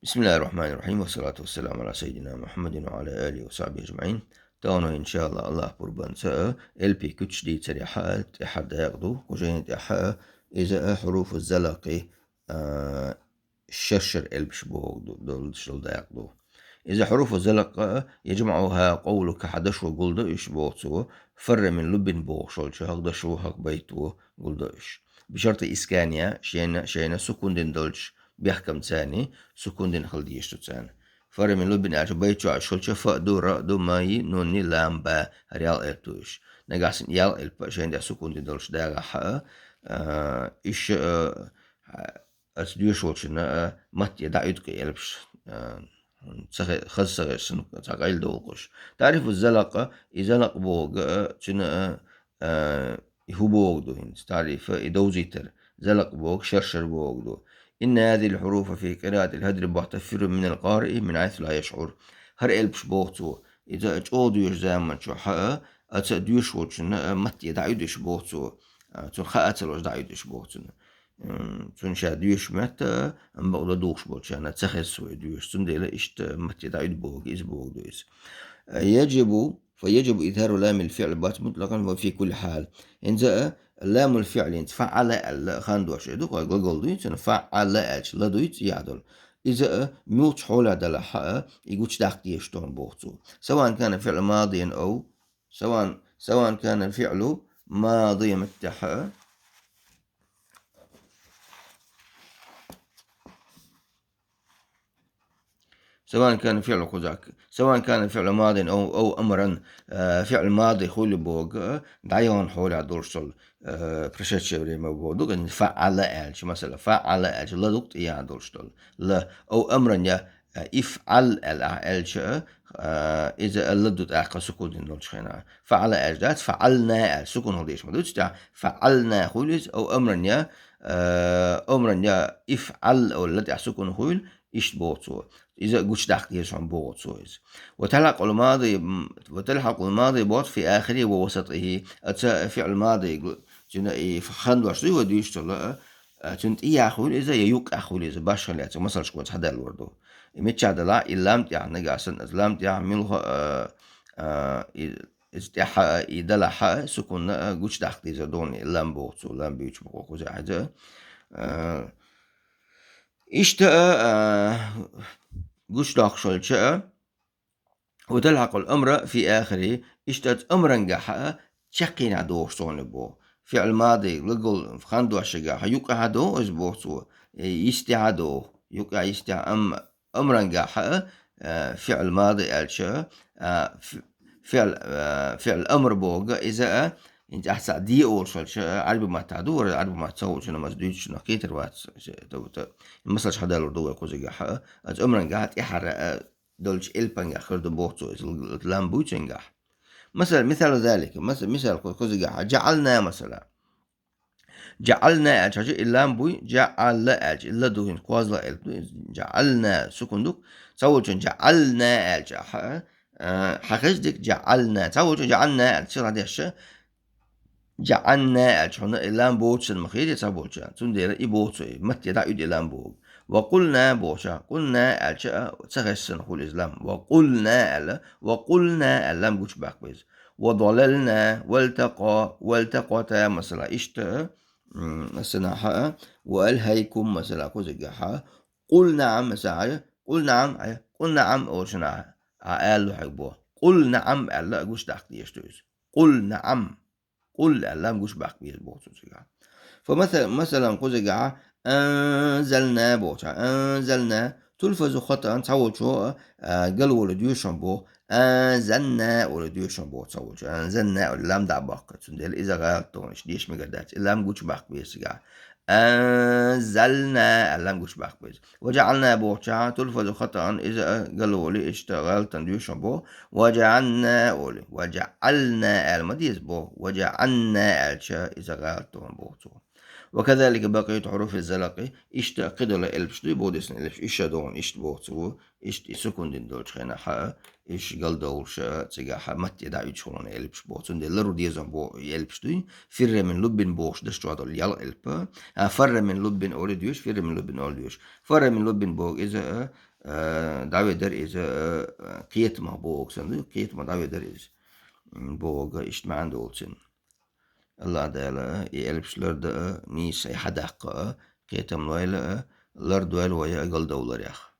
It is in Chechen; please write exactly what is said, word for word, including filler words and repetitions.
بسم الله الرحمن الرحيم، والصلاة والسلام على سيدنا محمد وعلى آله وصحبه أجمعين. Тахана, иншааллахӀ, АллахӀ пурбанца элпий куьчаш дийцаре хьа тӀехьа дакъа ду, кху жайна тӀехьа иза а хьуруфу залакъи, а, шершер элпаш боху ду, долуш долу дакъа ду. Иза хьуруфу залакъа, яжмаӀуха къовлука, хьан дашо гулдо уьш боху цо, фарра мин луббин бохуш долчу хӀокху дашо, хӀокху байто гулдо уьш. Бишарти искания, шайна, шайна сукун дина долчу бехкамца сукун дина хила дезаш ду царна. Фарра мин луббин аьлча, байт чохь шолча фа ду, ра ду, ма и, нун и, лам, ба, хӀара ялх элп ду уьш. Нагахь санна ялх элп шайна тӀехь сукун дина долуш дагахь а, а, уьш, а, а, аса доьшуш волчунна, а, матте дӀа уьду кхин элпаш, а, ца хе-, хаза ца хезаш санна, цхьа къайла довлакхуш. Таърифу залакъа, и залакъ боху, а, цуьнан, а, а, и хӀун боху ду хӀинца, таърифа, и довзийтар. Залакъ боху, шершер боху ду. Инна хӀазихил хьуруфа фи къираатил хӀадри бахтаффиру минал къариъи мин хьайсу ла яшӀур. ХӀара элпаш боху цо, иза чӀогӀа доьшу заман чохь а, аса доьшуш волчунна, а, матте дӀа уьду уьш боху цо. А, цунна хаа ца луш дӀа уьду уьш боху цунна. М, цунна ша доьшуш моьтту, амма бакъ ладугӀуш болчарна ца хеза цо и доьшуш. Цундела иштта матте дӀа уьду боху, иза боху ду иза. А, яжибу, фа яжибу изхӀару ламил фиъли бац мутлакъан ва фи кулли хьал. ХӀинца а ламул фиъли, хӀинца фаъала аьлла, хан дош ду, кхой глагол дуй, цуьнан фаъала аьлча, ла дуй, цӀе яхь долу. Иза а муьлххачу хьолехь далахь а, и гучудаккха дезаш ду боху цо. Саваан кана фиълу мадиян ав, саваан, саваан кана фиълу мадиян меттехь а, سواء كان فعل خزاك، سواء كان فعل ماض أو، أو أمرا، а, фиъл мади хуьлу боху, а, дӀаяхана хьолехь долуш долу, а, прошедшее время боху ду, фаъала аьлча, масала, фаъала аьлча, ла ду-кх тӀе яхь долуш долу. Ла, ав амран я, а, ифъал аьлла ахь аьлча, а, иза ла ду тӀаккха сукун дина долчу хенахь. Фаъала аьлча дац, фаъална аьлча, сукун хила дезаш ма ду цу тӀехь, фаъална хуьлу иза, ав амран я, а, амран я ифъал, ав ла тӀехь сукун хуьлу, иштта боху цо. Иза гучудаккха деза хьуна боху цо иза. Ва талхьакъул мади, м, ва талхьакъул мади боху фи ахирихи ва васатихи. Аса фиъл мади гу-, цуьнан и хан дош дуй вай дуьйцуш долу, а, цуьнан тӀе яхь хуьлу иза, я юккъехь хуьлу иза, башхалла яц, масалш кхуза хьадаьлла вар ду. И миччахь далахь, и лам тӀехь нагахь санна, аса лам тӀехь муьлха, а, а, и, иза тӀехь, а, и далахь, а, сукунна, а, гучудаккха дезар ду хьуна, и лам боху цо, лам буьйцу боху кхуза хьаьза. А, Иштта, а, гучудоккхуш волча, а, ва талхьакъул амра фи ахири, иштта аса амрангахь, а, чаккхенехь дохуш цо хьуна боху. Фиъл мади, глагол, хан дошагахь, юккъехь доху иза боху цо, э, йистехь доху, юккъехь йистехь, амма амрангахь, а, а, фиъл мади аьлча, а, фи-, фиъл, а, фиъл амр боху, иза, а, хӀинца ахь цхьаъ де олуш волча, а, Ӏарби маттахь ду, вара Ӏарби матта ца хуучунна, аса дуьйцучунна кхетар вац, ше-, ту-, ту-, масалш хьадаьллар ду вай кхузигахь, а, аса амрангахь тӀаьхьара, а, долчу элпангахь хир ду боху цо, иза л-, лам буй цуьнгахь. Масала, мисалу залика, маса-, мисал кху-, кхузигахь, жаъална, масала. Жаъална аьлча, хьажа, и лам буй, жаъала аьлча, и ла ду хӀинца кхозлагӀа элп ду, жаъална, сукун ду, цхьаволчун жаъална аьлча, хьа, а, хьан хеза дика жаъална, цхьаволчун жаъална аьлча, сила деш, жаъална аьлча, хьуна и лам боцуш санна ма хетий цхьаболчарна, цундела и боцу и, матте дӀа уьду и лам боху. Ва къулна бохуча, къулна аьлча, а, ца хеза санна хуьлу иза лам. Ва къулна аьлла, ва къулна аьлла лам гучубаккха беза. Ва далална, валтакъа, валтакъата, масала, иштта, м, аса нахьа, ва алхайкум, масала, кхузигахьа, къул наъам, масала, къул наъам, къул наъам, олуш нахьа, а, аьлла хьайга бо. Къул наъам аьлла, гучудаккха дезаш ду иза. Къул наъам. Къул аьлла, гучубаккха беза боху цо цигахь. Фа маса-, масалан, кхузигахьа, анзална бохуча, анзална, тулфазу хатаан, цхьаволчо, а, галволу доьшуш боху, анзанна олу доьшуш боху цхьаволчо, анзанна олу лам дӀа а баккха, цундела иза гӀалат ду хьуна, иштта деша мегар дац, и лам гучубаккха беза цигахь. Анзална аьлла, лам гучубаккха беза. Ва жаъална бохуча, тулфазу хатаан, иза а галволу, иштта гӀалатан доьшуш боху, ва жаъанна олу, ва жаъална аьлла ма деза боху, ва жаъанна аьлча, иза гӀалат ду хьуна боху цо. Ва казалика бакъияту хьуруфи залакъи, иштта кхидолу элпаш дуй, боху дисна элпаш, иштта ду хьуна, иштта боху цо, иштта и сукун дина долчу хенахьа, иштта галдовлуша, цигахьа, матте дӀа уьдуш хьуна элпаш боху, цундела лару деза боху и элпаш дуй, фирра мин луббин бохуш даш чохь долу ялх элпа, а, фарра мин луббин олу доьшу, фирра мин луббин олу доьшу. Фарра мин луббин боху иза, а, э, дӀаведара иза, э, кхетамах боху санна ду, кхетамах дӀаведара иза. М, боху, иштта маьӀна долу цуьнан. АллахӀ Дала и элпаш лардан, нийса хьадаккха, кхетам лойла, лардойла вай а галдовларех.